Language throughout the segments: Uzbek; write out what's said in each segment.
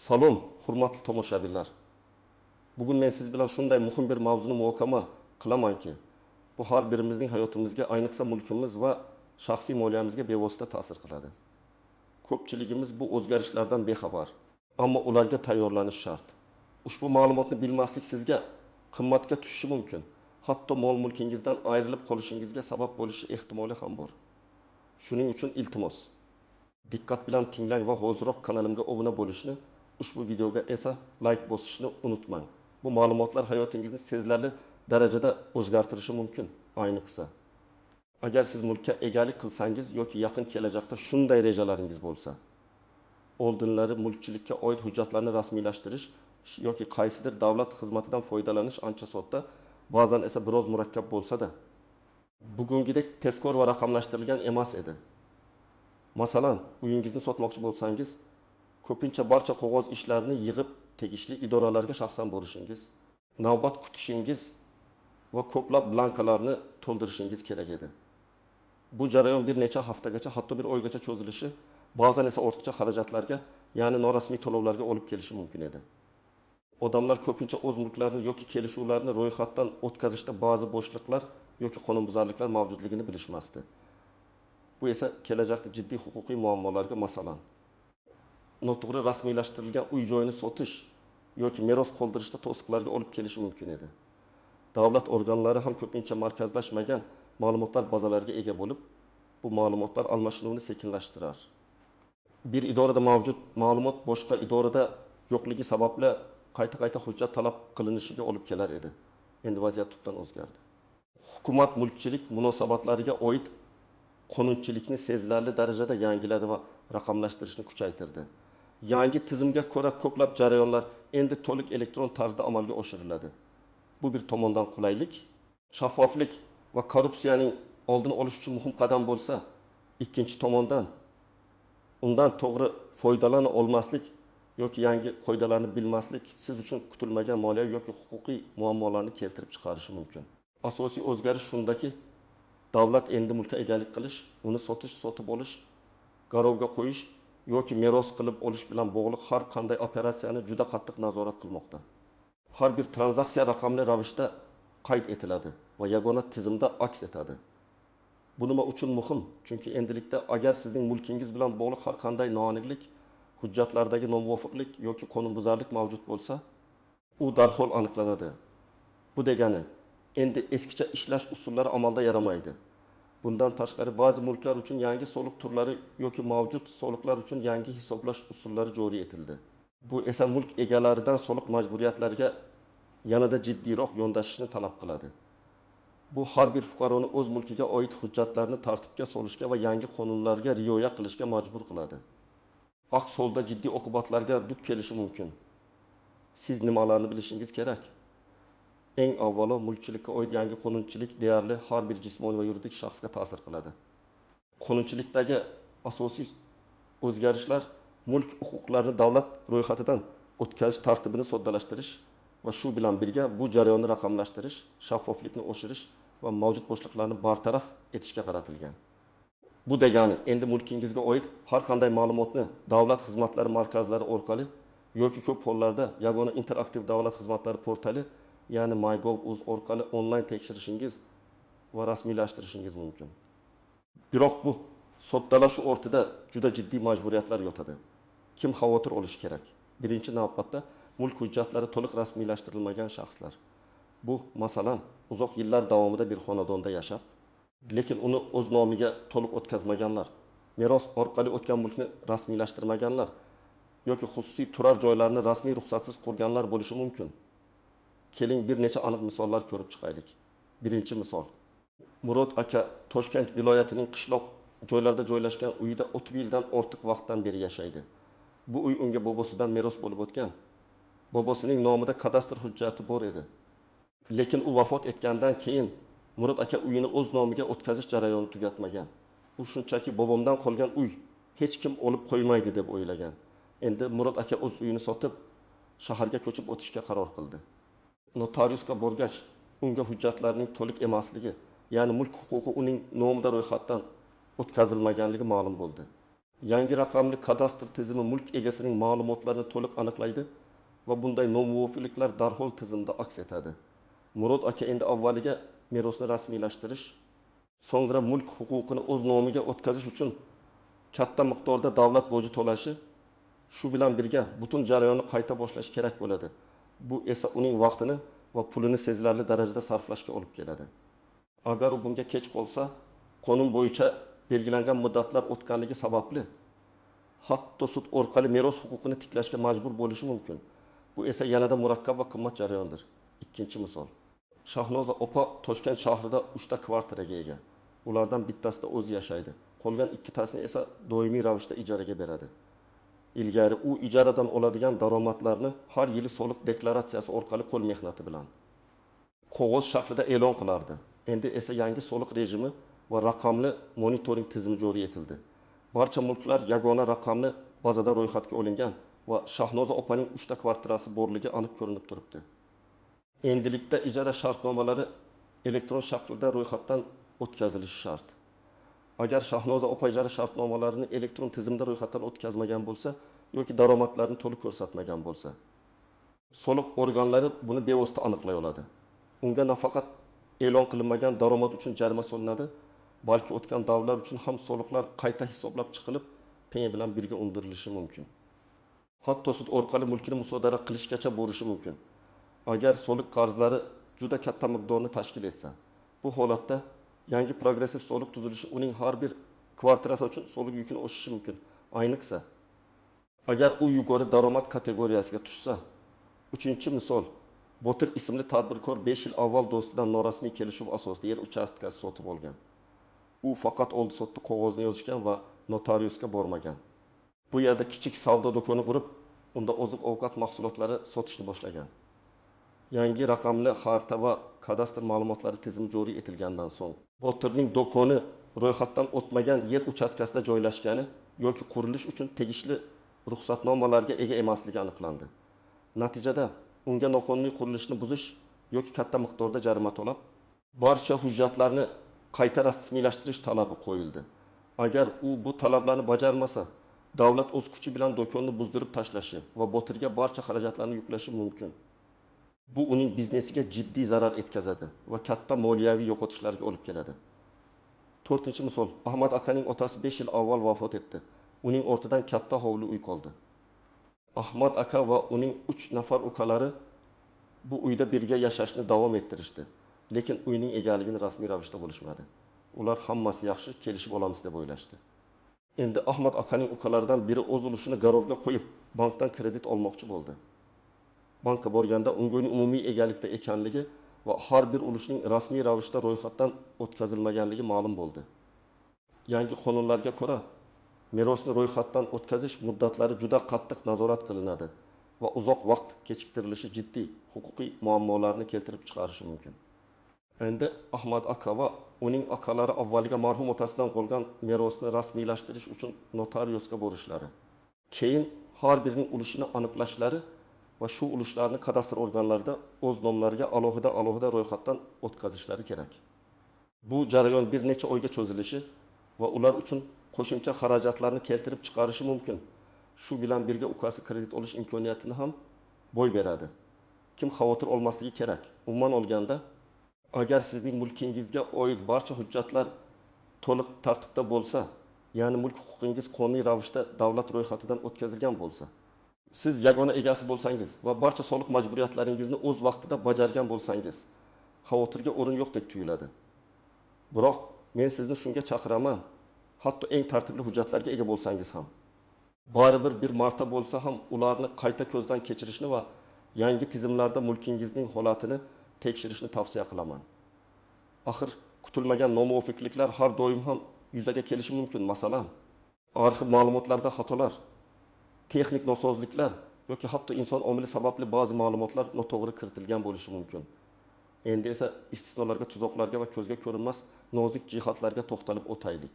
Salom, hurmatli tomoshabinlar. Bugun men siz bilan shunday muhim bir mavzuni muhokama qilamanki, bu har birimizning hayotimizga, ayniqsa mulkimiz va shaxsiy moliyamizga bevosita ta'sir qiladi. Ko'pchiligimiz bu o'zgarishlardan bexabar, ammo ularga tayyorlanish shart. Ushbu ma'lumotni bilmaslik sizga qimmatga tushishi mumkin. Hatto mol-mulkingizdan ayrilib qolishingizga sabab bo'lishi ehtimoli ham bor. Shuning uchun iltimos, diqqat bilan tinglang va hoziroq kanalimga obuna bo'lishni, ushbu videoga esa like bosishni unutmang. Bu ma'lumotlar hayotingizni sezilarli darajada o'zgartirishi mumkin, ayniqsa agar siz mulkka egalik qilsangiz yoki yaqin kelajakda shunday rejalaringiz bo'lsa. Oldinlari mulkchilikka oid hujjatlarni rasmiylashtirish yoki qaysidir davlat xizmatidan foydalanish ancha sodda, ba'zan esa biroz murakkab bo'lsa-da, bugungidek tezkor va raqamlashtirilgan emas edi. Masalan, uyingizni sotmoqchi bo'lsangiz, ko'pincha barcha qog'oz ishlarini yig'ib tegishli idoralarga shaxsan borishingiz, navbat kutishingiz va ko'plab blankalarni to'ldirishingiz kerak edi. Bu jarayon bir necha haftagacha, hatto bir oygacha cho'zilishi, ba'zan esa ortiqcha xarajatlarga, ya'ni norasmiy to'lovlarga olib kelishi mumkin edi. Odamlar ko'pincha o'z mulklarini yoki kelishuvlarni ro'yxatdan o'tkazishda ba'zi bo'shliqlar yoki qonunbuzarliklar mavjudligini bilishmasdi. Bu esa kelajakda jiddiy huquqiy muammolarga, masalan, noto'g'ri rasmiylashtirilgan uy joyini sotish yoki meros qoldirishda to'siqlarga olib kelishi mumkin edi. Davlat organlari ham ko'pincha markazlashmagan ma'lumotlar bazalariga ega bo'lib, bu ma'lumotlar almashinuvini sekinlashtirar. Bir idorada mavjud ma'lumot boshqa idorada yo'qligi sababli qayta-qayta hujjat talab qilinishiga olib kelar edi. Endi vaziyat tubdan o'zgardi. Hukumat mulkchilik munosabatlariga oid qonunchilikni sezilarli darajada yangiladi va raqamlashtirishni kuchaytirdi. Yangi tizimga ko'ra ko'plab jarayonlar endi to'liq elektron tarzda amalga oshiriladi. Bu bir tomondan qulaylik, shaffoflik va korrupsiyaning oldini olish uchun muhim qadam bo'lsa, ikkinchi tomondan undan to'g'ri foydalana olmaslik yoki yangi qoidalarni bilmaslik siz uchun kutilmagan moliyaviy yoki huquqiy muammolarni keltirib chiqarishi mumkin. Asosiy o'zgarish shundaki, davlat endi mulkka egalik qilish, uni sotish, sotib olish, garovga qo'yish yoki meros qilib olish bilan bog'liq har qanday operatsiyani juda qattiq nazorat qilmoqda. Har bir tranzaksiya raqamli ravishda qayd etiladi va yagona tizimda aks etadi. Bu nima uchun muhim? Chunki endilikda agar sizning mulkingiz bilan bog'liq har qanday noaniqlik, hujjatlardagi nomuvofiqlik yoki qonunbuzarlik mavjud bo'lsa, u darhol aniqlanadi. Bu degani, endi eskicha ishlash usullari amalda yaramaydi. Bundan tashqari ba'zi mulklar uchun yangi soliq turlari yoki mavjud soliqlar uchun yangi hisoblash usullari joriy etildi. Bu esa mulk egalaridan soliq majburiyatlariga yanada jiddiyroq yondashishni talab qiladi. Bu har bir fuqaroni o'z mulkiga oid hujjatlarni tartibga solishga va yangi qonunlarga rioya qilishga majbur qiladi. Aks holda jiddiy oqibatlarga duch kelishi mumkin. Siz nimalarni bilishingiz kerak? Eng avvalo mulkchilikka oid yangi qonunchilik deyarli har bir jismoniy va yuridik shaxsga ta'sir qiladi. Qonunchilikdagi asosiy o'zgarishlar mulk huquqlarini davlat ro'yxatidan o'tkazish tartibini soddalashtirish va shu bilan birga bu jarayonni raqamlashtirish, shaffoflikni oshirish va mavjud bo'shliqlarni bartaraf etishga qaratilgan. Bu degani, endi mulkingizga oid har qanday ma'lumotni davlat xizmatlari markazlari orqali yoki ko'p hollarda yagona interaktiv davlat xizmatlari portali, ya'ni MyGov.uz orqali onlayn tekshirishingiz va rasmiylashtirishingiz mumkin. Biroq bu soddalashuv ortida juda jiddiy majburiyatlar yotadi. Kim xavotir olishi kerak? Birinchi navbatda mulk hujjatlari to'liq rasmiylashtirilmagan shaxslar. Bu, masalan, uzoq yillar davomida bir xonadonda yashab, lekin uni o'z nomiga to'liq o'tkazmaganlar, meros orqali o'tgan mulkni rasmiylashtirmaganlar yoki xususiy turar joylarni rasmiy ruxsatsiz qurganlar bo'lishi mumkin. Keling bir necha aniq misollar ko'rib chiqaylik. Birinchi misol. Murod aka Toshkent viloyatining qishloq joylarida joylashgan uyida 30 yildan ortiq vaqtdan beri yashaydi. Bu uy unga bobosidan meros bo'lib o'tgan. Bobosining nomida kadastr hujjati bor edi. Lekin u vafot etgandan keyin Murod aka uyini o'z nomiga o'tkazish jarayonini tugatmagan. U shunchaki bobomdan qolgan uy, hech kim olib qo'ymaydi deb o'ylagan. Endi Murod aka o'z uyini sotib, shaharga ko'chib o'tishga qaror qildi. Notariusga borgach, unga hujjatlarning to'liq emasligi, ya'ni mulk huquqi uning nomida ro'yxatdan o'tkazilmaganligi ma'lum bo'ldi. Yangi raqamli kadastr tizimi mulk egasining ma'lumotlarini to'liq aniqlaydi va bunday nomuvofiqliklar darhol tizimda aks etadi. Murod aka endi avvaliga merosni rasmiylashtirish, so'ngra mulk huquqini o'z nomiga o'tkazish uchun katta miqdorda davlat boji to'lashi, shu bilan birga butun jarayonni qayta boshlashi kerak bo'ladi. Bu esa uning vaqtini va pulini sezilarli darajada sarflashga olib keladi. Agar u bunga kech qolsa, qonun bo'yicha belgilangan muddatlar o'tganligi sababli hatto sud orqali meros huquqini tiklashga majbur bo'lishi mumkin. Bu esa yanada murakkab va qimmat jarayondir. Ikkinchi misol. Shahnoza opa Toshkent shahrida 3 ta kvartiraga ega. Ulardan bittasida o'zi yashaydi. Qolgan ikkitasini esa doimiy ravishda ijaraga beradi. Ilgari u ijaradan oladigan daromadlarni har yili soliq deklaratsiyasi orqali qo'l mehnati bilan qog'oz shaklida e'lon qilardi. Endi esa yangi soliq rejimi va raqamli monitoring tizimi joriy etildi. Barcha mulklar yagona raqamli bazada ro'yxatga olingan va Shahnoza opaning 3 ta kvartirasi borligi aniq ko'rinib turibdi. Endilikda ijara shartnomalari elektron shaklda ro'yxatdan o'tkazilishi shart. Agar Shahnoza opa ijara shartnomalarini elektron tizimda ro'yxatdan o'tkazmagan bo'lsa yoki daromadlarini to'liq ko'rsatmagan bo'lsa, soliq organlari buni bevosita aniqlay oladi. Unga nafaqat e'lon qilinmagan daromad uchun jarima solinadi, balki o'tgan davrlar uchun ham soliqlar qayta hisoblab chiqilib, penya bilan birga undirilishi mumkin. Hatto sud orqali mulkini musodara qilishgacha borishi mumkin. Agar soliq qarzlari juda katta miqdorni tashkil etsa, bu holatda yangi progressiv soliq tuzilishi uning har bir kvartirasi uchun soliq yukini oshishi mumkin. Ayniqsa, agar u yuqori daromad kategoriyasiga tushsa. Uchinchi misol. Botir ismli tadbirkor 5 yil avval do'stidan norasmiy kelishuv asosida yer uchastkasi sotib olgan. U faqat oldi-sotdi qog'ozni yozishgan va notariusga bormagan. Bu yerda kichik savdo do'koni qurib, unda oziq-ovqat mahsulotlari sotishni boshlagan. Yangi raqamli xarita va kadastr ma'lumotlari tizimi joriy etilgandan so'ng, Botirning do'koni ro'yxatdan o'tmagan yer uchastkasida joylashgani yoki qurilish uchun tegishli ruxsatnomalarga ega emasligi aniqlandi. Natijada unga noqonuniy qurilishni buzish yoki katta miqdorda jarima to'lab, barcha hujjatlarni qayta rasmiylashtirish talabi qo'yildi. Agar u bu talablarni bajarmasa, davlat o'z kuchi bilan do'konni buzdirib tashlashi va Botirga barcha xarajatlarni yuklashi mumkin. Bu uning biznesiga jiddiy zarar yetkazadi va katta moliyaviy yo'qotishlarga olib keladi. To'rtinchi misol. Ahmad akaning otasi 5 yil avval vafot etdi. Uning ortidan katta hovli uy qoldi. Ahmad aka va uning 3 nafar ukalari bu uyda birga yashashni davom ettirishdi. Lekin uyning egaligini rasmiy ravishda bo'lishmadi. Ular hammasi yaxshi kelishib olamiz deb o'ylashdi. Endi Ahmad akaning ukalaridan biri o'z ulushini garovga qo'yib, bankdan kredit olmoqchi bo'ldi. Bankka borganda unga uning umumiy egalikda ekanligi va har bir ulushning rasmiy ravishda ro'yxatdan o'tkazilmaganligi ma'lum bo'ldi. Yangi qonunlarga ko'ra, merosni ro'yxatdan o'tkazish muddatlari juda qattiq nazorat qilinadi va uzoq vaqt kechiktirilishi jiddiy huquqiy muammolarni keltirib chiqarishi mumkin. Endi Ahmad aka va uning akalari avvaliga marhum otasidan qolgan merosni rasmiylashtirish uchun notariusga borishlari, keyin har birining ulushini aniqlashlari va shu ulushlarni kadastr organlarida o'z nomlariga alohida ro'yxatdan o'tkazishlari kerak. Bu jarayon bir necha oyga cho'zilishi va ular uchun qo'shimcha xarajatlarni keltirib chiqarishi mumkin. Shu bilan birga ukasi kredit olish imkoniyatini ham boy beradi. Kim xavotir olmasligi kerak? Umuman olganda, agar sizning mulkingizga oid barcha hujjatlar to'liq tartibda bo'lsa, ya'ni mulk huquqingiz qonuniy ravishda davlat ro'yxatidan o'tkazilgan bo'lsa, siz yagona egasi bo'lsangiz va barcha soliq majburiyatlaringizni o'z vaqtida bajargan bo'lsangiz, xavotirga o'rin yo'qdek tuyuladi. Biroq men sizni shunga chaqiraman, hatto eng tartibli hujjatlarga ega bo'lsangiz ham, baribir bir marta bo'lsa ham ularni qayta ko'zdan kechirishni va yangi tizimlarda mulkingizning holatini tekshirishni tavsiya qilaman. Axir kutilmagan nomuvofiqliklar har doim ham yuzaga kelishi mumkin. Masalan, arxiv ma'lumotlarida xatolar, texnik nosozliklar yoki hatto inson omili sababli ba'zi ma'lumotlar noto'g'ri kiritilgan bo'lishi mumkin. Endi esa istisnolarga, tuzoqlarga va ko'zga ko'rinmas nozik jihatlarga to'xtalib o'taylik.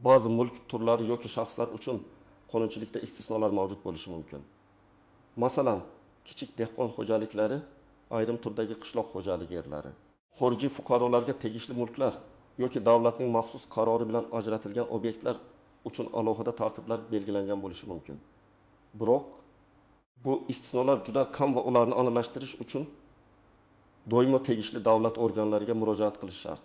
Ba'zi mulk turlari yoki shaxslar uchun qonunchilikda istisnolar mavjud bo'lishi mumkin. Masalan, kichik dehqon xo'jaliklari, ayrim turdagi qishloq xo'jaligi yerlari, xorijiy fuqarolarga tegishli mulklar yoki davlatning maxsus qarori bilan ajratilgan obyektlar uchun alohida tartiblar belgilangan bo'lishi mumkin. Biroq bu istisnolar juda kam va ularni aniqlashtirish uchun doimo tegishli davlat organlariga murojaat qilish shart.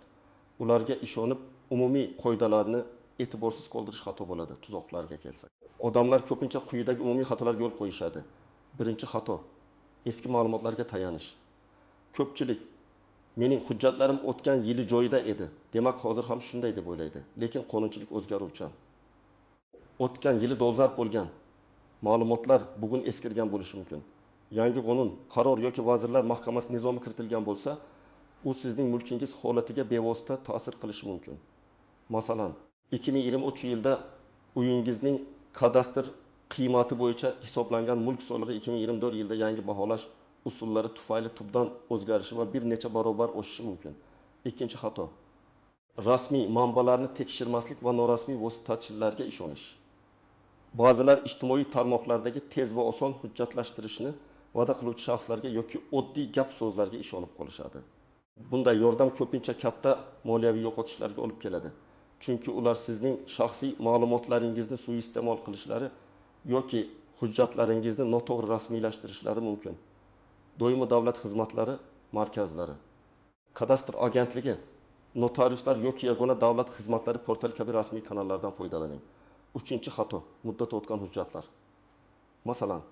Ularga ishonib, umumiy qoidalarni e'tiborsiz qoldirish xato bo'ladi. Tuzoqlarga kelsak, odamlar ko'pincha quyidagi umumiy xatolarga yo'l qo'yishadi. Birinchi xato eski ma'lumotlarga tayanish. Ko'pchilik mening hujjatlarim o'tgan yili joyida edi, demak hozir ham shunday deb o'ylaydi. Lekin qonunchilik o'zgaruvchan. O'tgan yili dolzarb bo'lgan ma'lumotlar bugun eskirgan bo'lishi mumkin. Yangi qonun, qaror yoki Vazirlar Mahkamasi nizomi kiritilgan bo'lsa, u sizning mulkingiz holatiga bevosita ta'sir qilishi mumkin. Masalan, 2023-yilda uyingizning kadastr qiymati bo'yicha hisoblangan mulk solig'i 2024-yilda yangi baholash usullari tufayli tubdan o'zgarishi va bir necha barobar oshishi mumkin. Ikkinchi xato rasmiy manbalarni tekshirmaslik va norasmiy vositachilarga ishonish. Ba'zilar ijtimoiy tarmoqlardagi tez va oson hujjatlashtirishni va'da qiluvchi shaxslarga yoki oddiy gap so'zlarga ishonib qolishadi. Bunday yordam ko'pincha katta moliyaviy yo'qotishlarga olib keladi. Chunki ular sizning shaxsiy ma'lumotlaringizni suiiste'mol qilishlari yoki hujjatlaringizni noto'g'ri rasmiylashtirishlari mumkin. Doimo davlat xizmatlari markazlari, kadastr agentligi, notariuslar yoki yagona davlat xizmatlari portali kabi rasmiy kanallardan foydalaning. Uchinchi xato muddat o'tgan hujjatlar. Masalan,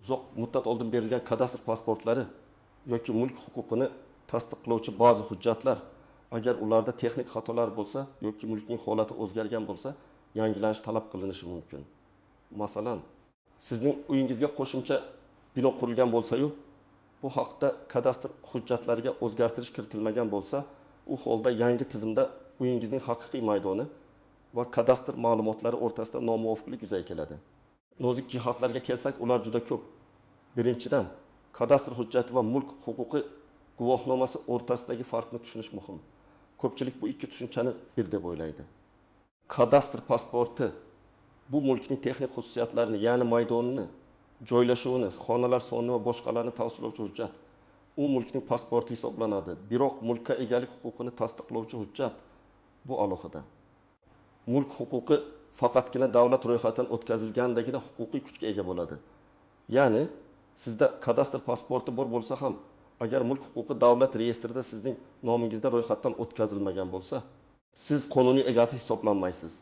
uzoq muddat oldin berilgan kadastr pasportlari yoki mulk huquqini tasdiqlovchi ba'zi hujjatlar, agar ularda texnik xatolar bo'lsa yoki mulkning holati o'zgargan bo'lsa, yangilanish talab qilinishi mumkin. Masalan, sizning uyingizga qo'shimcha bino qurilgan bo'lsa-yu, bu haqda kadastr hujjatlariga o'zgartirish kiritilmagan bo'lsa, u holda yangi tizimda uyingizning haqiqiy maydoni va kadastr ma'lumotlari o'rtasida nomuvofiqlik yuzaga keladi. Nozik jihatlarga kelsak, ular juda ko'p. Birinchidan, kadastr hujjati va mulk huquqi guvohnomasi o'rtasidagi farqni tushunish muhim. Ko'pchilik bu ikki tushunchani bir deb o'ylaydi. Kadastr pasporti bu mulkning texnik xususiyatlarini, ya'ni maydonini, joylashuvini, xonalar sonini va boshqalarni tavsiflovchi hujjat. U mulkning pasporti hisoblanadi. Biroq mulkka egalik huquqini tasdiqlovchi hujjat bu alohida. Mulk huquqi faqatgina davlat ro'yxatidan o'tkazilgandagina huquqiy kuchga ega bo'ladi. Ya'ni sizda kadastr pasporti bor bo'lsa ham, agar mulk huquqi davlat reyestrida sizning nomingizda ro'yxatdan o'tkazilmagan bo'lsa, siz qonuniy egasi hisoblanmaysiz.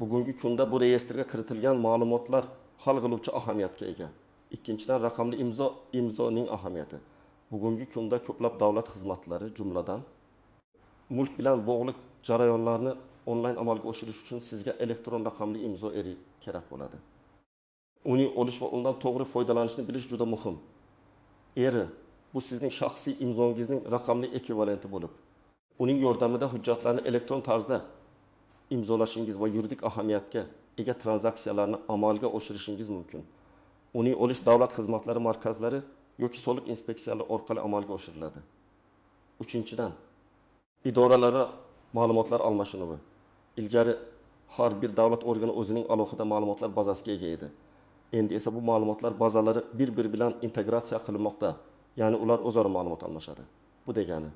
Bugungi kunda bu reyestrga kiritilgan ma'lumotlar hal qiluvchi ahamiyatga ega. Ikkinchidan, raqamli imzo, imzoning ahamiyati. Bugungi kunda ko'plab davlat xizmatlari, jumladan mulk bilan bog'liq jarayonlarni onlayn amalga oshirish uchun sizga elektron raqamli imzo kerak bo'ladi. Uning olish va undan to'g'ri foydalanishni bilish juda muhim. Eri bu sizning shaxsiy imzongizning raqamli ekvivalenti bo'lib, uning yordamida hujjatlarni elektron tarzda imzolashingiz va yuridik ahamiyatga ega tranzaksiyalarni amalga oshirishingiz mumkin. Uning olish davlat xizmatlari markazlari yoki soliq inspeksiyalari orqali amalga oshiriladi. Uchinchidan, idoralararo ma'lumotlar almashinuvi. Ilgari har bir davlat organi o'zining alohida ma'lumotlar bazasiga ega edi. Endi esa bu ma'lumotlar bazalari bir-biri bilan integratsiya qilinmoqda. Ya'ni ular o'zaro ma'lumot almashadi. Bu degani,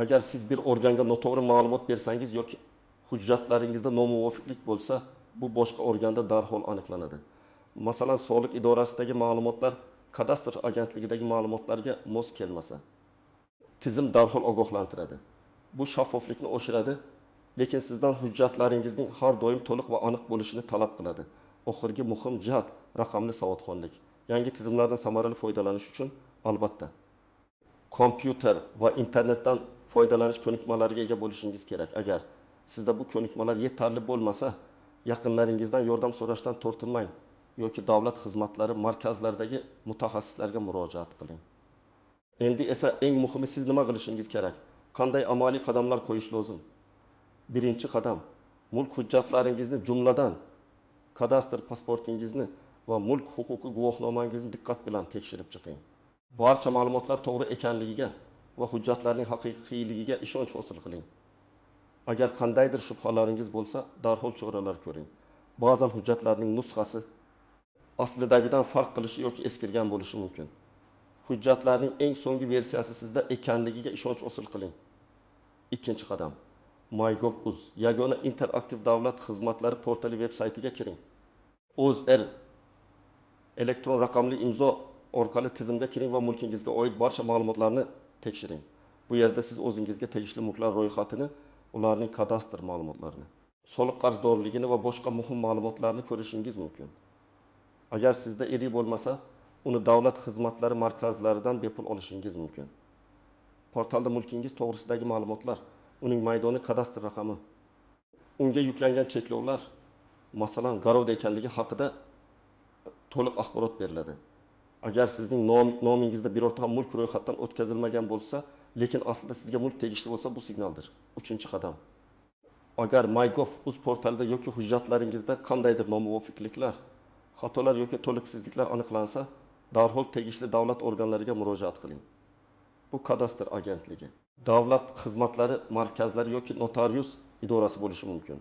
agar siz bir organga noto'g'ri ma'lumot bersangiz yoki hujjatlaringizda nomuvofiqlik bo'lsa, bu boshqa organda darhol aniqlanadi. Masalan, soliq idorasidagi ma'lumotlar kadastr agentligidagi ma'lumotlarga mos kelmasa, tizim darhol ogohlantiradi. Bu shaffoflikni oshiradi, lekin sizdan hujjatlaringizning har doim to'liq va aniq bo'lishini talab qiladi. Oxirgi muhim jihat raqamli savodxonlik. Yangi tizimlardan samarali foydalanish uchun albatta kompyuter va internetdan foydalanish ko'nikmalariga ega bo'lishingiz kerak. Agar sizda bu ko'nikmalar yetarli bo'lmasa, yaqinlaringizdan yordam so'rashdan tortinmang yoki davlat xizmatlari markazlaridagi mutaxassislarga murojaat qiling. Endi esa eng muhimi, siz nima qilishingiz kerak? Qanday amaliy qadamlar qo'yish lozim? Birinchi qadam, mulk hujjatlaringizni, jumladan kadastr pasportingizni va mulk huquqi guvohnomangizni diqqat bilan tekshirib chiqing. Barcha ma'lumotlar to'g'ri ekanligiga va hujjatlarning haqiqiyligiga ishonch hosil qiling. Agar qandaydir shubhalaringiz bo'lsa, darhol choralar ko'ring. Ba'zan hujjatlarning nusxasi aslidagidan farq qilishi yoki eskirgan bo'lishi mumkin. Hujjatlarning eng so'nggi versiyasi sizda ekanligiga ishonch hosil qiling. Ikkinchi qadam, MyGov.uz yagona interaktiv davlat xizmatlari portali veb-saytiga kiring. O'zR elektron raqamli imzo orqali tizimga kiring va mulkingizga oid barcha ma'lumotlarni tekshiring. Bu yerda siz o'zingizga tegishli mulklar ro'yxatini, ularning kadastr ma'lumotlarini, soliq qarzdorligini va boshqa muhim ma'lumotlarni ko'rishingiz mumkin. Agar sizda ERI bo'lmasa, uni davlat xizmatlari markazlaridan bepul olishingiz mumkin. Portalda mulkingiz to'g'risidagi ma'lumotlar, uning maydoni, kadastr raqami, unga yuklangan cheklovlar, masalan, garovda ekanligi haqida to'liq axborot beriladi. Agar sizning nomingizda birorta ham mulk ro'yxatdan o'tkazilmagan bo'lsa, lekin aslida sizga mulk tegishli bo'lsa, bu signaldir. 3-qadam. Agar MyGov.uz portalida yoki hujjatlaringizda qandaydir nomuvofiqliklar, xatolar yoki to'liqsizliklar aniqlansa, darhol tegishli davlat organlariga murojaat qiling. Bu kadastr agentligi, davlat xizmatlari markazlari yoki notarius idorasi bo'lishi mumkin.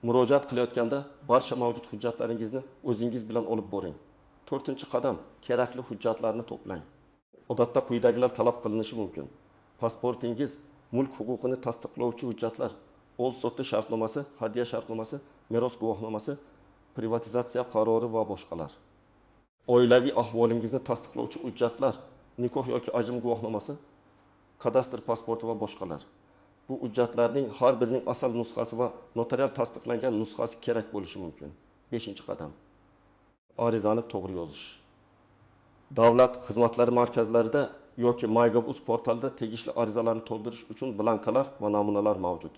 Murojaat qilayotganda barcha mavjud hujjatlaringizni o'zingiz bilan olib boring. 4-qadam. Kerakli hujjatlarni to'plang. Odatda quyidagilar talab qilinishi mumkin: pasportingiz, mulk huquqini tasdiqlovchi hujjatlar, ol-sotish shartnomasi, hadya shartnomasi, meros guvohnomasi, privatizatsiya qarori va boshqalar. Oilaviy ahvolingizni tasdiqlovchi hujjatlar, nikoh yoki ajrim guvohnomasi, kadastr pasporti va boshqalar. Bu hujjatlarning har birining asl nusxasi va notarial tasdiqlangan nusxasi kerak bo'lishi mumkin. 5-qadam. Arizani to'g'ri yozish. Davlat xizmatlari markazlarida yoki MyGov.uz portalida tegishli arizalarni to'ldirish uchun blankalar va namunalar mavjud.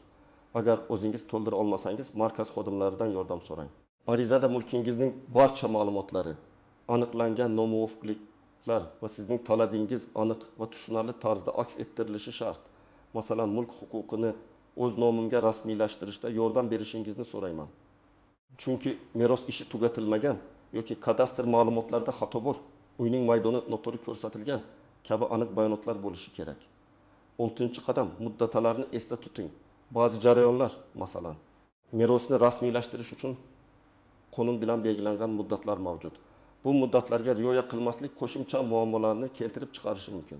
Agar o'zingiz to'ldira olmasangiz, markaz xodimlaridan yordam so'rang. Arizada mulkingizning barcha ma'lumotlari, aniqlangan nomuvofiqliklar va sizning talabingiz aniq va tushunarli tarzda aks ettirilishi shart. Masalan, mulk huquqini o'z nomimga rasmiylashtirishda yordam berishingizni so'rayman. Chunki meros ishi tugatilmagan yoki kadastr ma'lumotlarida xato bor, uyning maydoni noto'g'ri ko'rsatilgan kabi aniq bayonotlar bo'lishi kerak. 6-qadam. Muddatlarni esda tuting. Ba'zi jarayonlar, masalan, merosni rasmiylashtirish uchun qonun bilan belgilangan muddatlar mavjud. Bu muddatlarga rioya qilmaslik qo'shimcha muammolarni keltirib chiqarishi mumkin.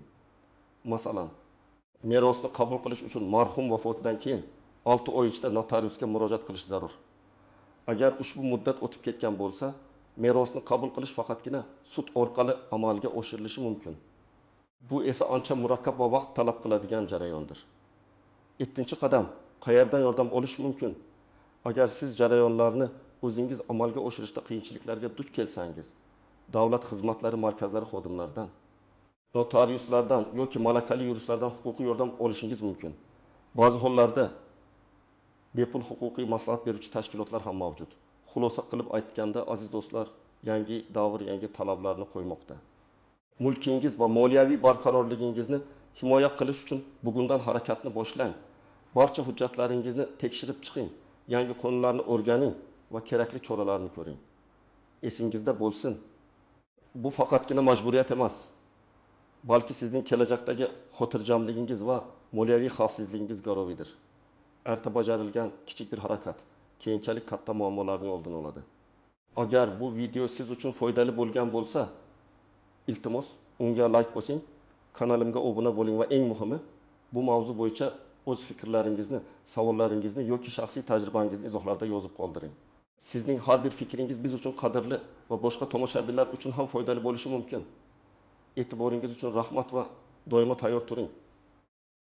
Masalan, merosni qabul qilish uchun marhum vafotidan keyin 6 oy ichida notariusga murojaat qilish zarur. Agar ushbu muddat o'tib ketgan bo'lsa, merosni qabul qilish faqatgina sud orqali amalga oshirilishi mumkin. Bu esa ancha murakkab va vaqt talab qiladigan jarayondir. 7-qadam. Qayerdan yordam olish mumkin? Agar siz jarayonlarni o'zingiz amalga oshirishda qiyinchiliklarga duch kelsangiz, davlat xizmatlari markazlari xodimlaridan, notariuslardan yoki malakali yuristlardan huquqiy yordam olishingiz mumkin. Ba'zi hollarda bepul huquqiy maslahat beruvchi tashkilotlar ham mavjud. Xulosa qilib aytganda, aziz do'stlar, yangi davr yangi talablarni qo'ymoqda. Mulkingiz va moliyaviy barqarorligingizni himoya qilish uchun bugundan harakatni boshlang. Barcha hujjatlaringizni tekshirib chiqing, yangi qonunlarni o'rganing va kerakli choralarni ko'ring. Esingizda bo'lsin, bu faqatgina majburiyat emas, balki sizning kelajakdagi xotirjamligingiz va moliyaviy xavfsizligingiz garovidir. Erta bajarilgan kichik bir harakat keyinchalik katta muammolarning oldini oladi. Agar bu video siz uchun foydali bo'lgan bo'lsa, iltimos unga like bosing, kanalimga obuna bo'ling va eng muhimi, bu mavzu bo'yicha o'z fikrlaringizni, savollaringizni yoki shaxsiy tajribangizni izohlarda yozib qoldiring. Sizning har bir fikringiz biz uchun qadrli va boshqa tomoshabinlar uchun ham foydali bo'lishi mumkin. E'tiboringiz uchun rahmat va doimo tayyor turing.